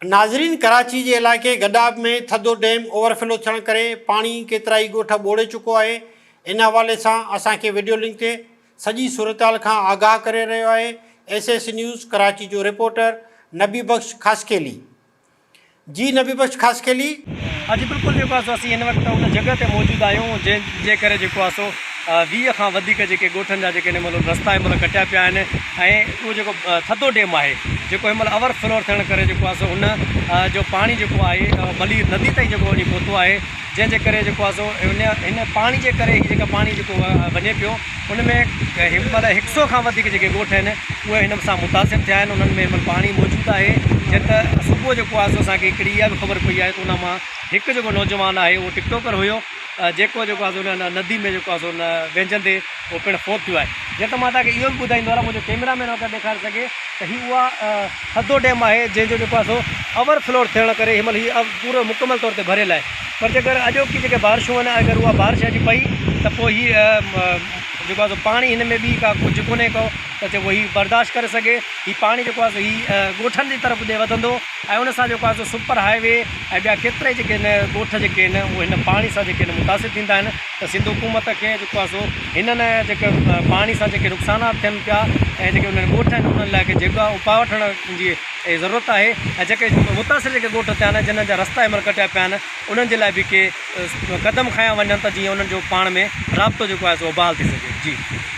ناظرين ڪراچي جي علائقي گڏاب ۾ ٿڌو ڊيم اوور فلو ٿيڻ ڪري پاڻي ڪيترائي ڳوٺ ٻوڙي چڪو آهي ان حوالي سان اسان کي وڊيو لنڪ تي سڄي صورتحال کان آگاهه ڪري رهيو آهي ايس ايس نيوز ڪراچي جو رپورٽر نبي بخش خاصخيلي جي نبي بخش خاصخيلي. اڄ بلڪل جيڪو آهي سو اسين هن وقت ان جڳهه تي موجود آهيون جنهن جي ڪري جيڪو آهي سو 20 کان وڌيڪ جيڪي ڳوٺن جا جيڪي هن مهل رستا هن مهل ڪٽيا پيا آهن ۽ اهو جيڪو ٿڌو ڊيم آهي جيڪو هن مهل اوور فلور ٿيڻ ڪري جيڪو آهي سو ان جو پاڻي جيڪو آهي ملير ندي تائين جيڪو وڃي پهتو آهي جنهن جي ڪري جيڪو آهي سو ان هن پاڻي جي ڪري هي جيڪا پاڻي جيڪو وڃي پيو ان ۾ هن مهل هڪ سو کان وڌيڪ جيڪي ڳوٺ آهن اهي هن سان متاثر ٿيا آهن انهن ۾ هن مهل پاڻي موجود آهي جڏهن ته صبح جيڪو آهي سو اسانکي هڪڙي اها به خبر پئي آهي ته ان مان هڪ جيڪو نوجوان آهي اهو ٽڪ ٽاڪر هيو جيڪو جيڪو آهي سو ان ندي ۾ جيڪو آهي سو ان وهنجندي اهو پڻ فوت ٿيو آهي. جيئن ته مان توهان کي اهو به ٻڌائيندو هلان منهنجو ڪئميرا مين اگر ڏيکاري سگهي ته هي اها ٿڌو ڊيم آهي جنهن جو جيڪو آهي سو اوور فلور ٿيڻ ڪري هن مهل هي پورو مڪمل طور تي ڀريل آهي پر جيڪر اڄوڪي جيڪي بارشون آهن اگر اها بارش اڄ پئي ته پوء هي جيڪو آهي سو پاڻي هن ۾ ٻي ڪا ڪجهه ڪونهي ڪو ته جيڪو هي برداشت ڪري سگهي هي پاڻي جيڪو آهي سو هي ڳوٺن جي طرف ڏي وڌندو ۽ ان سان جيڪو آهي سو سپر هاء وي ۽ ٻيا ڪيترائي جيڪي هن ڳوٺ جيڪي آهن اهي هن پاڻي سان جيڪي آهن متاثر ٿيندا آهن ته سنڌ حڪومت کي جيڪو آهي سو هنن جيڪي پاڻي سان جيڪي نقصانات ٿين پيا ۽ جيڪي انهن ڳوٺ آهن انهن لاء ڪي جيڪا اپاء وٺڻ جي ضرورت آهي ۽ جيڪي متاثر جيڪي ڳوٺ ٿيا آهن جنھن جا رستا هن مهل ڪٽيا پيا آهن انهن جي لاء به ڪي قدم کنيا وڃن ته جيئن انهن جو پاڻ ۾ رابطو جيڪو آهي سو بحال ٿي سگهي جي.